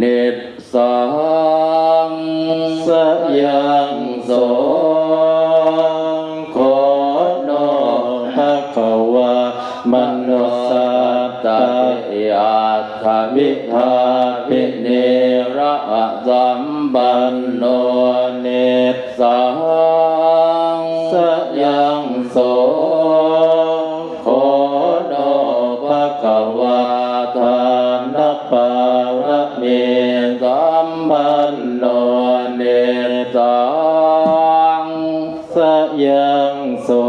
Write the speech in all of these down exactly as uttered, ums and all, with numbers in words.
nissaṃ. Sayaṃ so kho no bhagavā manussappa atthaladdhābhiññābhiññeṇa asampanno nissaṃ. Sayaṃ so kho no bhagavā dānapāramī sampanno nissaṃ. Sayaṃ so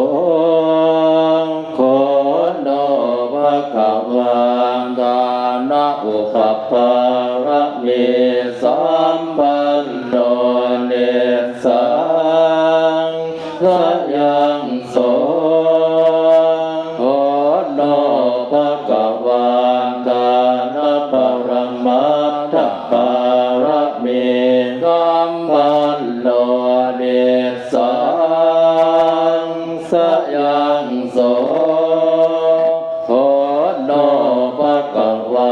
kho no bhagavā dāna upapāramī sampanno nissaṃ. Sayaṃ so kho no bhagavā dāna paramattha pāramī sampanno nissaṃ. Sayaṃ so kho no bhagavā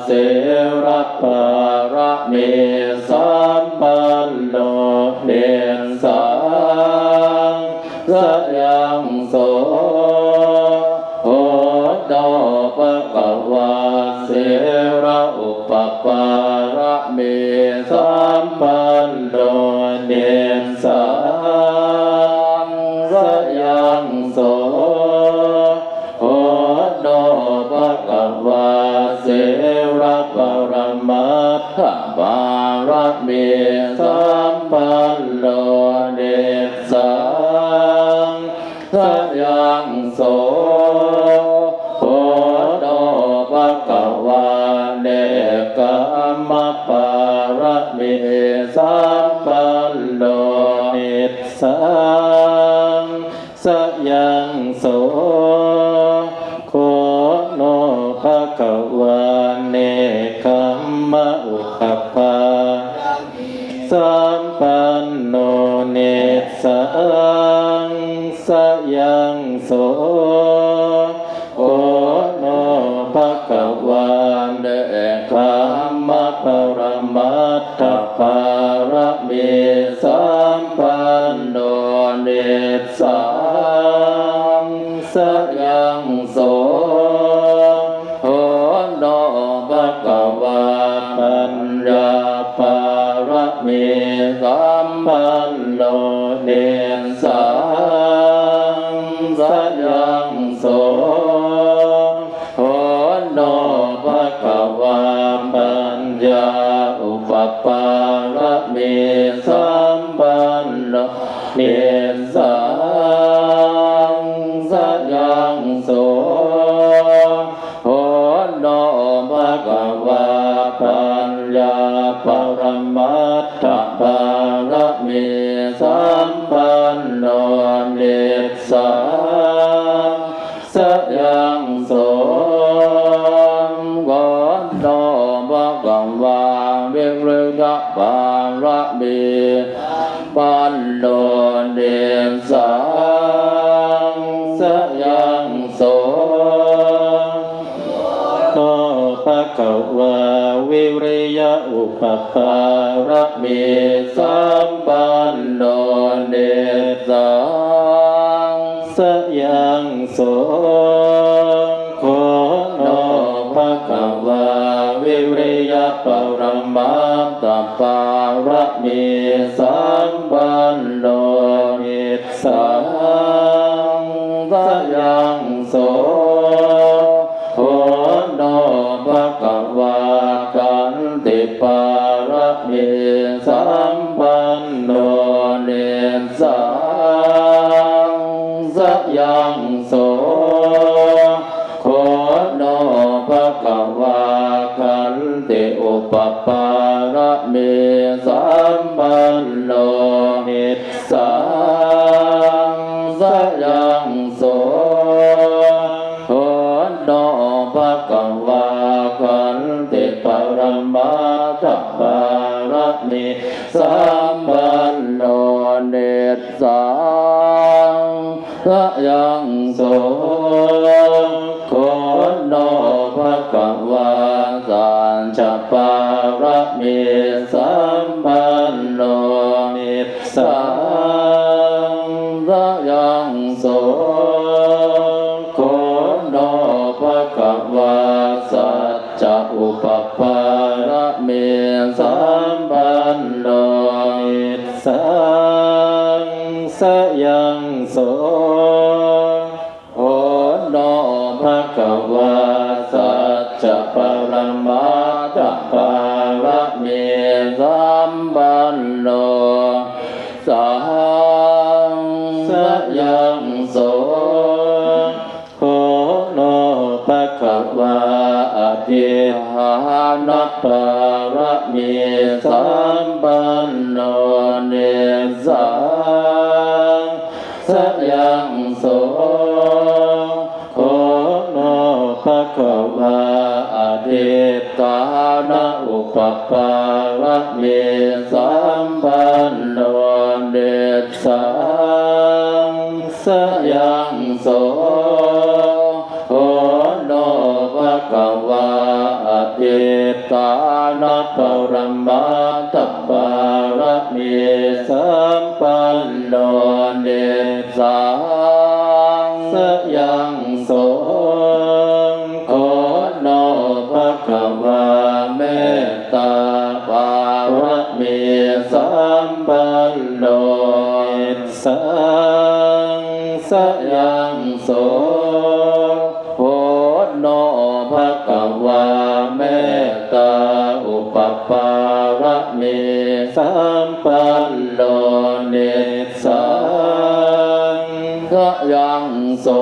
sīla pāramī sampanno nissaṃ. Sayaṃ so kho no bhagavā sīla upapāramī sampanno nissaṃ. Sayaṃ so kho no bhagavā sīla paramattha pāramī sampanno nissaṃ. Sayaṃ so kho no bhagavā nekkhamma pāramī sampanno nissaṃ. Sayaṃ so kho no bhagavā nekkhamma upapā sampanno nissaṃ. Sayaṃ so kho no bhagavā nekkhamma paramattha pāramī sampanno nissaṃ. Sayaṃ so kho no bhagavā paññā pāramī sampanno nissaṃ. Sayaṃ so kho no bhagavā paññā upapāramī sampanno nissaṃ. Sayaṃ so kho no bhagavā paññā paramattha pāramī sampanno nissaṃ. Sayaṃ so kho no bhagavā viriya pāramī sampanno nissaṃ. Sayaṃ so kho no bhagavā viriya upapāramī sampanno nissaṃ. Sayaṃ so kho no bhagavā viriya paramattha pāramī sampanno nissaṃ. Sayaṃ so kho no bhagavā khanti pāramī sampanno nissaṃ. Sayaṃ so kho no bhagavā khanti upapāramī sampanno nissaṃ. Sayaṃ so kho no bhagavā khanti paramattha pāramī sampanno nissaṃ. Sayaṃ so kho no bhagavā sacca pāramī sampanno nissangsayaṃ so kho no bhagavā saccaupapāramī sampanno nissangsayaṃ so kho no bhagavā saccaparamatthapāramī sampanno nissangsayaṃ so kho no bhagavā adhiṭṭhānapāramī sampanno nissangsayaṃ so kho no bhagavā adhiṭṭhānaupapāramī sampanno nissangsayaṃ so kho no bhagavā adhiṭṭhānaparamatthapāramī sampanno nissangsayaṃ so kho no bhagavā mettāpāramī sampanno nissangsayaṃ so kho no bhagavā mettāupapāramī sampanno nissangsayaṃ so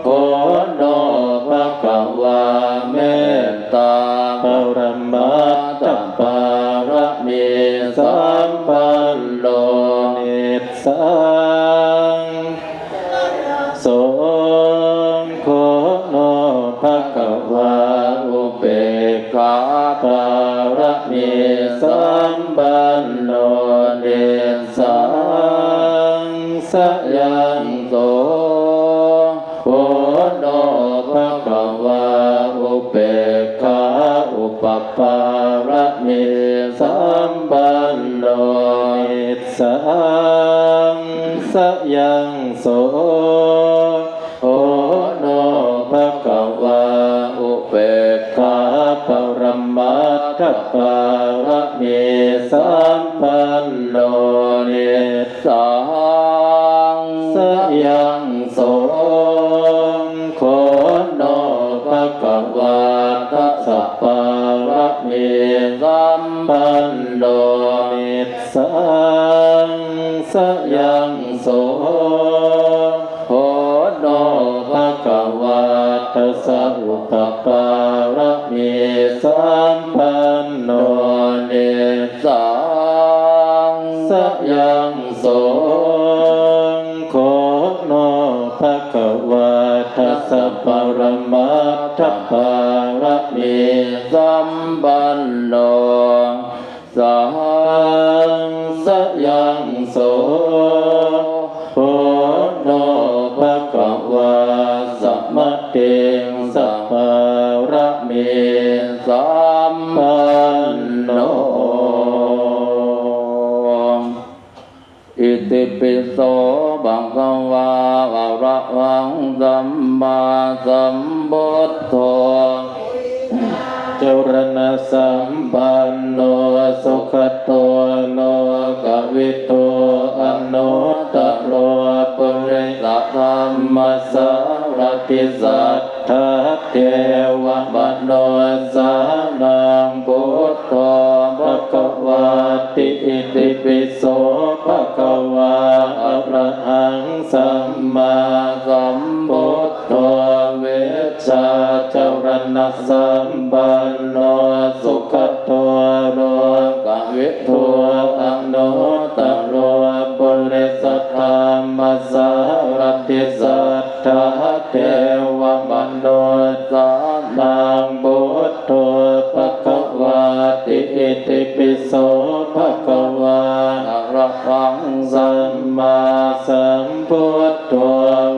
kho no bhagavā mettāparamatthapāramī sampanno nissangsayaṃ so kho no bhagavā upekkhāpāramī sampanno nissangsayaṃ so kho no bhagavā upekkhāupapāramī sampanno nissangsayaṃ so kho no bhagavā upekkhāparamatthapāramī sampanno nissangsayaṃ so kho no bhagavā dasapāramī sampanno nissangsayaṃ so kho no bhagavā dasaupapāramī sampanno nissangsayaṃ so kho no bhagavā dasaparamatthapāramī sampanno nissangsayaṃ so kho no bhagavā samadhiṃsapāramī sampanno. Itipi so bhagavā arahaṃ sammāsambuddho caraṇasampanno sugato lokavidū anuttaro purisadammasārathi satthā devamanussānaṃ buddho bhagavāti. Itipi so bhagavā arahaṃ sammāsambuddho vijjācaraṇasampanno sugato lokavidū anuttaro purisadammasārathi satthā devamanussānaṃ buddho bhagavāti. Itipi so bhagavā arahaṃ sammāsambuddho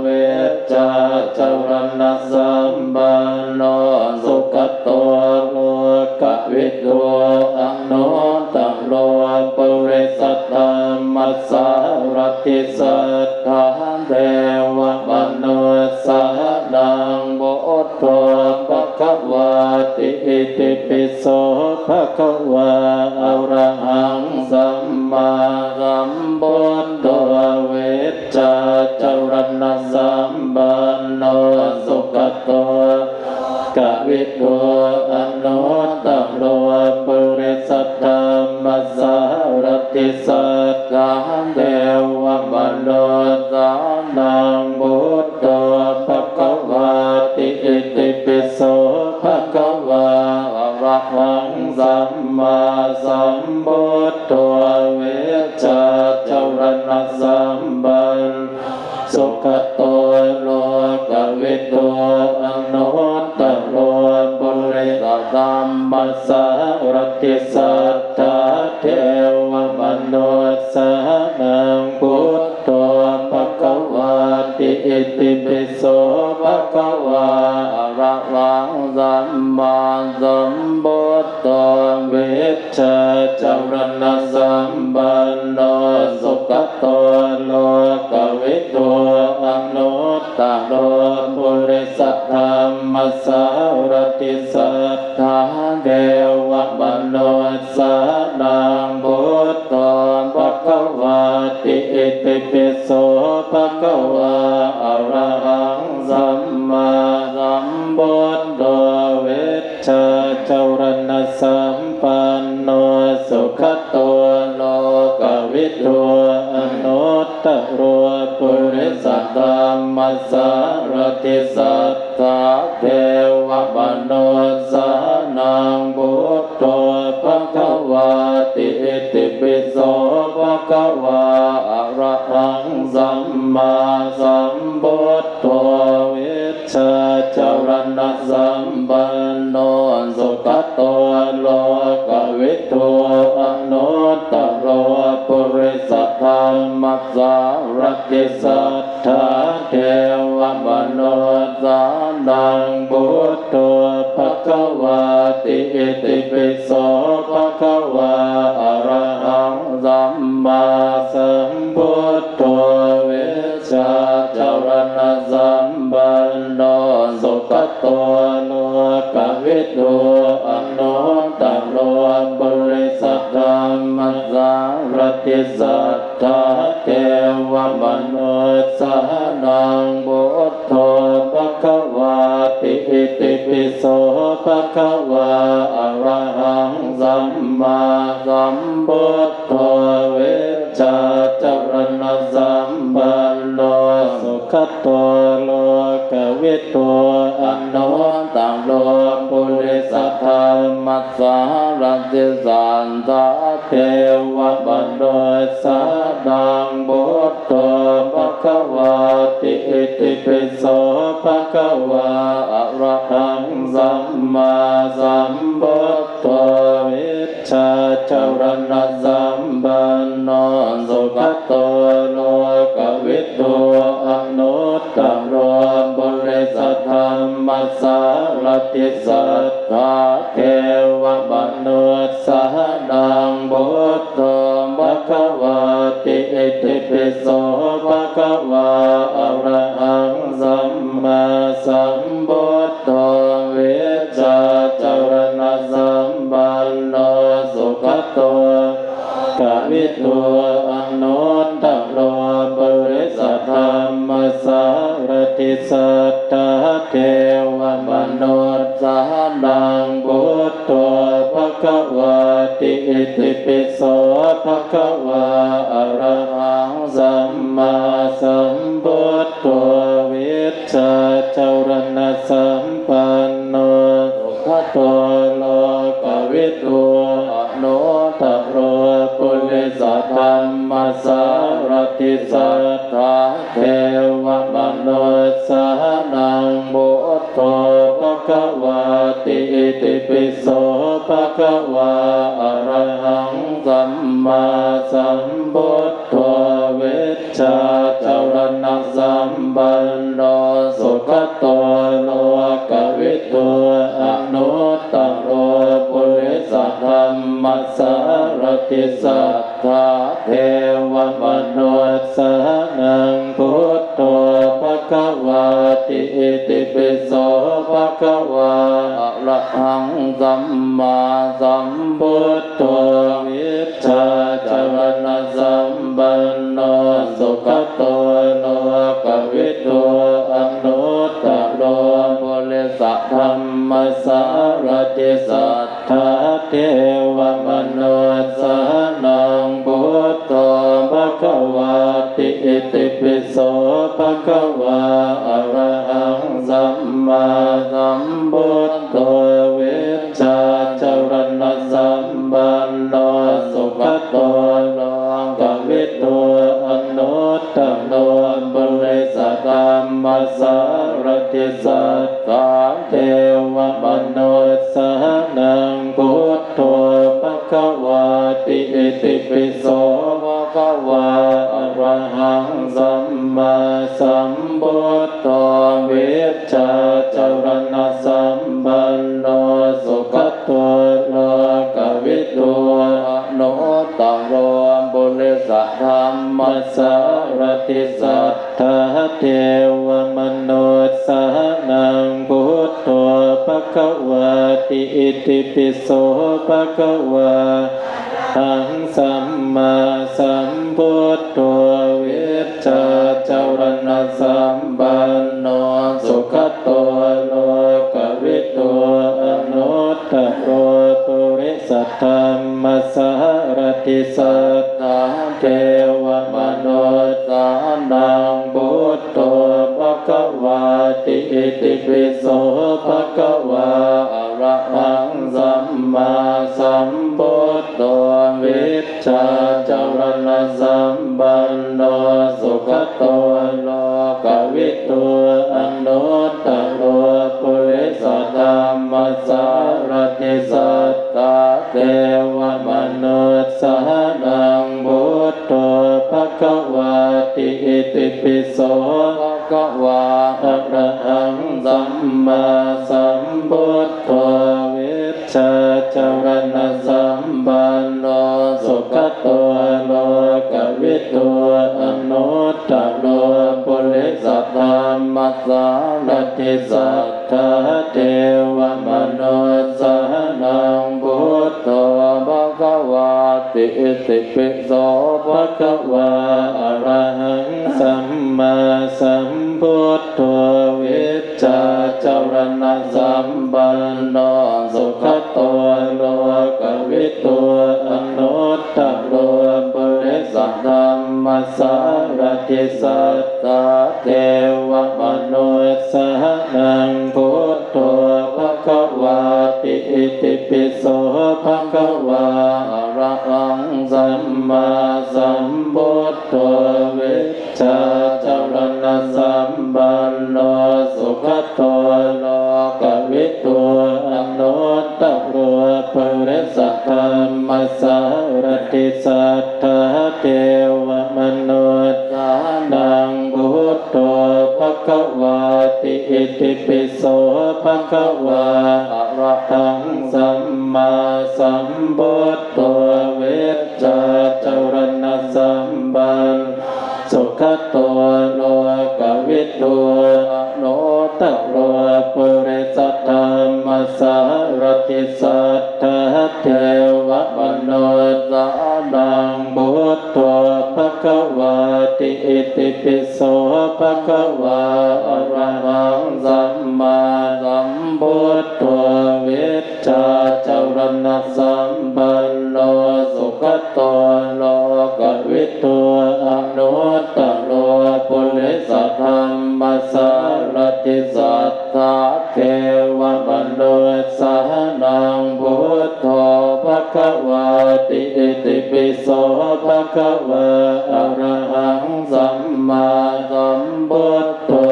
vijjācaraṇasampanno sugato lokavidū anuttaro purisadammasārathi satthā devamanussānaṃ buddho bhagavāti. Itipi so bhagavā arahaṃ sammāsambuddho vijjācaraṇasampanno sugato lokavidū anuttaro purisadammasārathi satthā devamanussānaṃ buddho bhagavāti. Itipi so bhagavā arahaṃ sammāsambuddho vijjācaraṇasampanno sugato lokavidū anuttaro purisadammasārathi satthā devamanussānaṃ buddho bhagavāti. Itipi so bhagavā arahaṃ sammāsambuddho vijjācaraṇasampanno sugato lokavidū anuttaro purisadammasārathi satthā devamanussānaṃ buddho bhagavāti. Itipi so bhagavā arahaṃ sammāsambuddho vijjācaraṇasampanno sugato lokavidū anuttaro purisadammasārathi satthā devamanussānaṃ buddho bhagavāti. Itipi so bhagavā arahaṃ sammāsambuddho vijjācaraṇasampanno sugato lokavidū anuttaro purisadammasārathi satthā devamanussānaṃ buddho bhagavāti. Itipi so bhagavā arahaṃ sammāsambuddho vijjācaraṇasampanno sugato lokavidū anuttaro purisadammasārathi satthā devamanussānaṃ buddho bhagavāti. Itipi so bhagavā arahaṃ sammāsambuddho vijjācaraṇasampanno sugato lokavidū anuttaro purisadammasārathi satthā devamanussānaṃ buddho bhagavāti. Itipi so bhagavā arahaṃ sammāsambuddho vijjācaraṇasampanno sugato lokavidū anuttaro purisadammasārathi satthā devamanussānaṃ buddho bhagavāti. Itipi so bhagavā arahaṃ sammāsambuddho vijjācaraṇasampanno sugato lokavidū anuttaro purisadammasārathi satthā devamanussānaṃ buddho bhagavāti. Itipi so bhagavā arahaṃ sammāsambuddho vijjācaraṇasampanno sugato lokavidū anuttaro purisadammasārathi satthā devamanussānaṃ buddho bhagavāti. Itipi so bhagavā arahaṃ sammāsambuddho vijjācaraṇasampanno sugato lokavidū anuttaro purisadamma dhammasārathi satthā devamanussānaṃ buddho bhagavāti. Itipi so bhagavā arahaṃ sammāsambuddho vijjācaraṇasampanno sugato lokavidū anuttaro purisadammasārathi satthā devamanussānaṃ buddho bhagavāti. Itipi so bhagavā arahaṃ sammāsambuddho vijjācaraṇasampanno sugato lokavidū anuttaro purisadammasārathi satthā devamanussānaṃ buddho bhagavāti. Itipi so bhagavā arahaṃ sammāsambuddho vijjācaraṇasampanno sugato lokavidū anuttaro purisadammasārathi satthā devamanussānaṃ buddho bhagavāti. Itipi so bhagavā arahaṃ sammāsambuddho vijjācaraṇasampanno sugato lokavidū anuttaro purisadammasārathi satthā devamanussānaṃ buddho bhagavāti. Itipi so bhagavā arahaṃ sammāsambuddho vijjācaraṇasampanno sugato lokavidū anuttaro purisadammasārathi satthā devamanussānaṃ buddho bhagavāti. Itipi so bhagavā arahaṃ sammāsambuddho vijjācaraṇasampanno sugato lokavidū anuttaro purisadammasārathi satthā devamanussānaṃ buddho bhagavāti. Itipi so bhagavā arahaṃ sammāsambuddho vijjācaraṇasampanno sugato lokavidū anuttaro purisadammasārathi satthā devamanussānaṃ buddho bhagavāti. Itipi so bhagavā arahaṃ sammāsambuddho vijjācaraṇasampanno sugato lokavidū anuttaro purisadammasārathi satthā devamanussānaṃ buddho bhagavāti. Itipi so bhagavā arahaṃ sammāsambuddho vijjācaraṇasampanno sugato lokavidū anuttaro purisadammasārathi satthā devamanussānaṃ buddho bhagavāti. Itipi so bhagavā arahaṃ sammāsambuddho vijjācaraṇasampanno sugato lokavidū anuttaro purisadammasārathi satthā devamanussānaṃ buddho bhagavāti. Itipi so bhagavā arahaṃ sammāsambuddho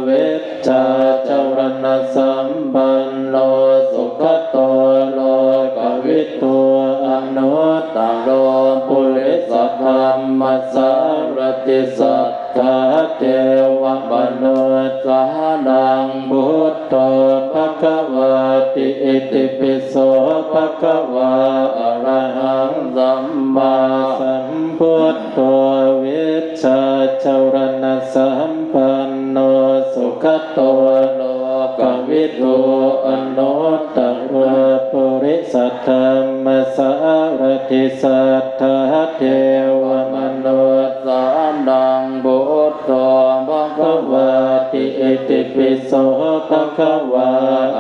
vijjācaraṇasampanno sugato lokavidū anuttaro purisadammasārathi satthā devamanussānaṃ buddho bhagavāti. Itipi so bhagavā arahaṃ Lokavidū anuttaro purisadammasārathi satthā devamanussānaṃ buddho bhagavāti. Itipi so bhagavā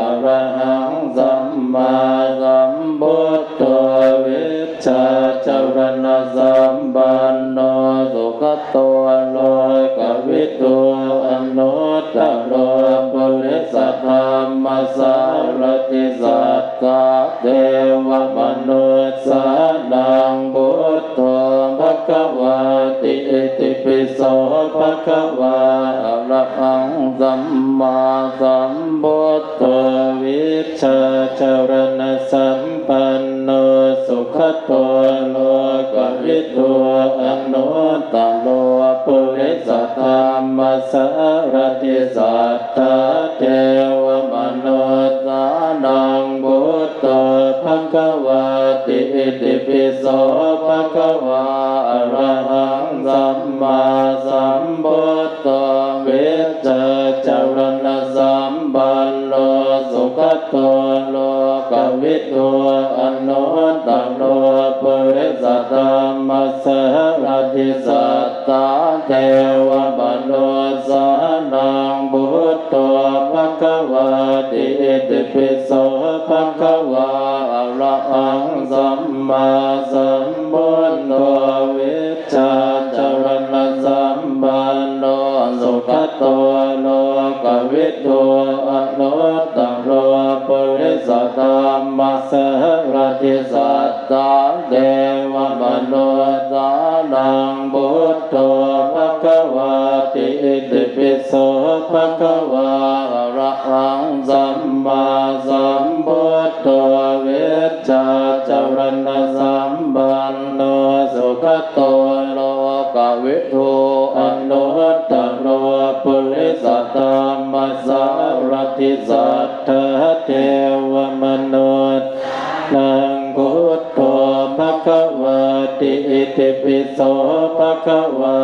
arahaṃ sammāsambuddho vijjācaraṇasampanno sugato lokavidū anuttaro purisadammasārathi satthā devamanussānaṃ buddho bhagavāti. Itipi so bhagavā arahaṃ sammāsambuddho vijjācaraṇasampanno sugato lokavidū anuttaro purisadammasārathi satthā devamanussānaṃ buddho bhagavāti. Itipi so bhagavā arahaṃ sammāsambuddho vijjācaraṇasampanno sugato lokavidū anuttaro purisadammasārathi satthā devamanussānaṃ buddho bhagavāti. Itipi so bhagavā arahaṃ sammāsambuddho vijjācaraṇasampanno sugato lokavidū anuttaro purisadammasārathi satthā devamanussānaṃ buddho bhagavāti. Itipi so bhagavā arahaṃ sammāsambuddho vijjācaraṇasampanno sugato lokavidū anuttaro purisadammasārathi satthā devamanussānaṃ buddho bhagavāti. Itipi so bhagavā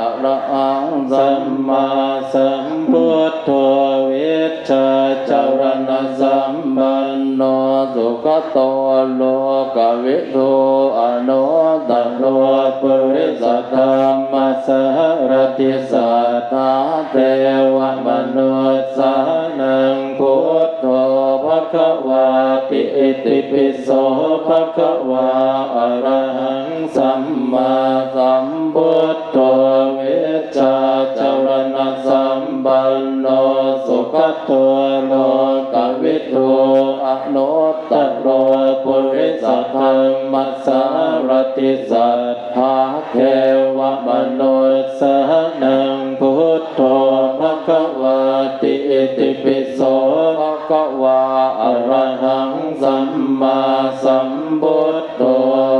arahaṃ sammāsambuddho vijjācaraṇasampanno sugato lokavidū anuttaro purisadammasārathi satthā devamanussānaṃ buddho bhagavāti. Itipi so bhagavā arahaṃ sammāsambuddho vijjācaraṇasampanno sugato lokavidū anuttaro purisadammasārathi satthā devamanussānaṃ buddho bhagavāti. Itipi so bhagavā arahaṃ sammāsambuddho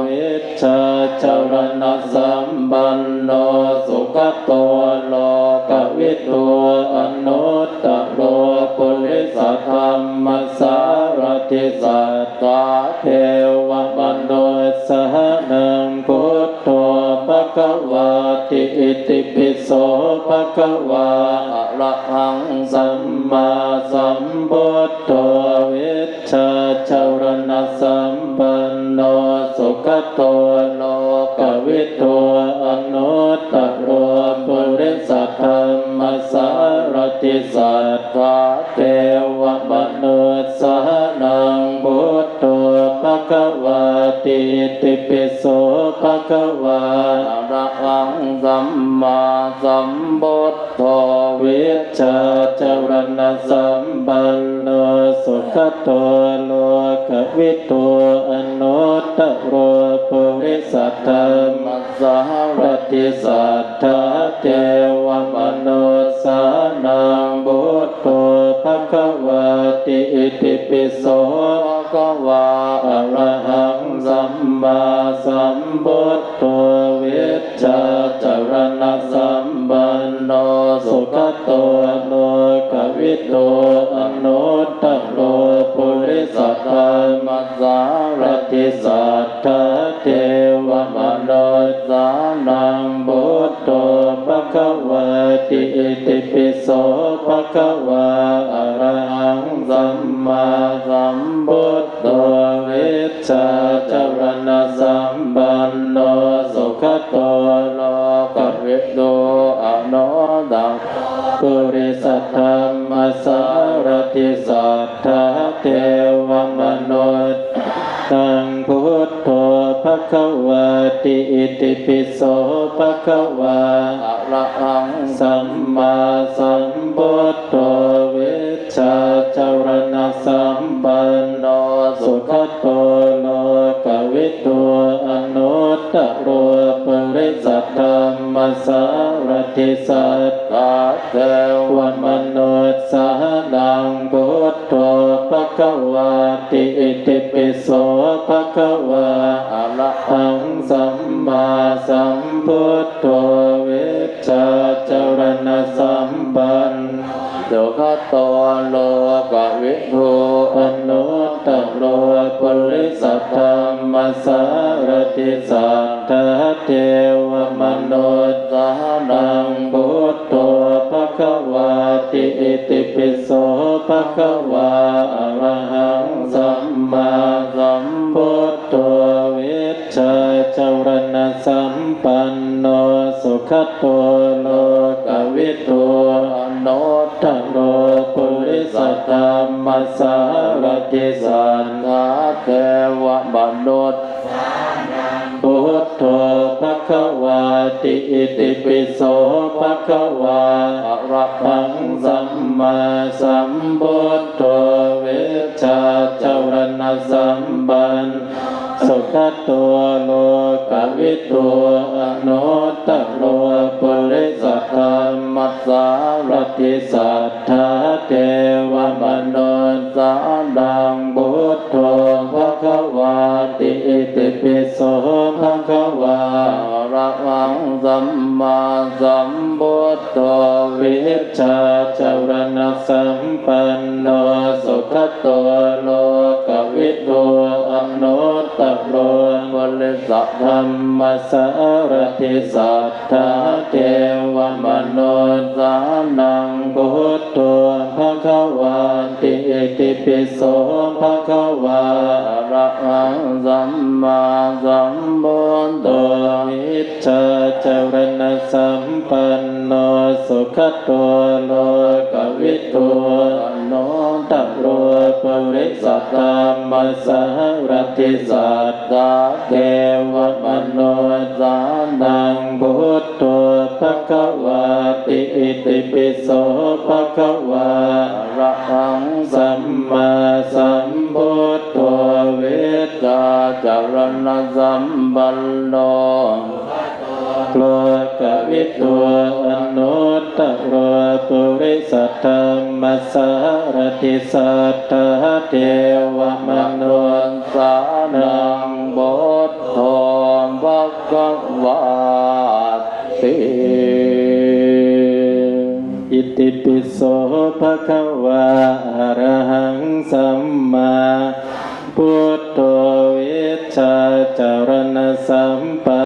vijjācaraṇasampanno sugato lokavidū anuttaro purisadammasārathi satthā devamanussānaṃ buddho bhagavāti. Itipi so bhagavā arahaṃ sammāsambuddho vijjācaraṇasampanno sugato lokavidū anuttaro purisadammasārathi satthā devamanussānaṃ buddho bhagavāti. Itipi so bhagavā arahaṃ sammāsambuddho vijjācaraṇasampanno sugato lokavidū anuttaro purisadamma sārathi satthā devamanussānaṃ buddho bhagavāti. Itipi so bhagavā arahaṃ sammāsambuddho vijjācaraṇasampanno sugato lokavidū anuttaro purisadamma sārathi satthā devamanussānaṃ buddho bhagavāti. Itipi so bhagavā arahaṃ caraṇasampanno sugato lokavidū anuttaro purisadammasārathi satthā devamanussānaṃ buddho bhagavāti. Itipi so bhagavā arahaṃ sammāsambuddho vijjācaraṇasampanno sugato lokavidū anuttaro purisadammasārathi satthā devamanussānaṃ buddho bhagavāti. Itipi so bhagavā arahaṃ sammāsambuddho vijjācaraṇasampanno sugato lokavidū anuttaro purisadammasārathi satthā devamanussānaṃ buddho bhagavāti. Itipi so bhagavā arahaṃ sammāsambuddho vijjācaraṇasampanno sugato lokavidū anuttaro purisadammasārathi satthā devamanussānaṃ buddho bhagavāti. Itipi so bhagavā arahaṃ sammāsambuddho vijjācaraṇasampanno sugato lokavidū anuttaro purisadammasārathi satthā devamanussānaṃ buddho bhagavāti. Itipi so bhagavā arahaṃ sammāsambuddho vijjācaraṇasampanno sugato lokavidū anuttaro purisadammasārathi satthā devamanussānaṃ buddho bhagavāti. Itipi so bhagavā arahaṃ sammāsambuddho vijjācaraṇasampanno sugato lokavidū anuttaro purisadammasārathi satthā devamanussānaṃ buddho bhagavāti. Itipi so bhagavā arahaṃ sammāsambuddho vijjācaraṇasampanno lokavidū anuttaro purisadammasārathi satthā devamanussānaṃ buddho bhagavāti. Itipi so bhagavā arahaṃ sammāsambuddho vijjā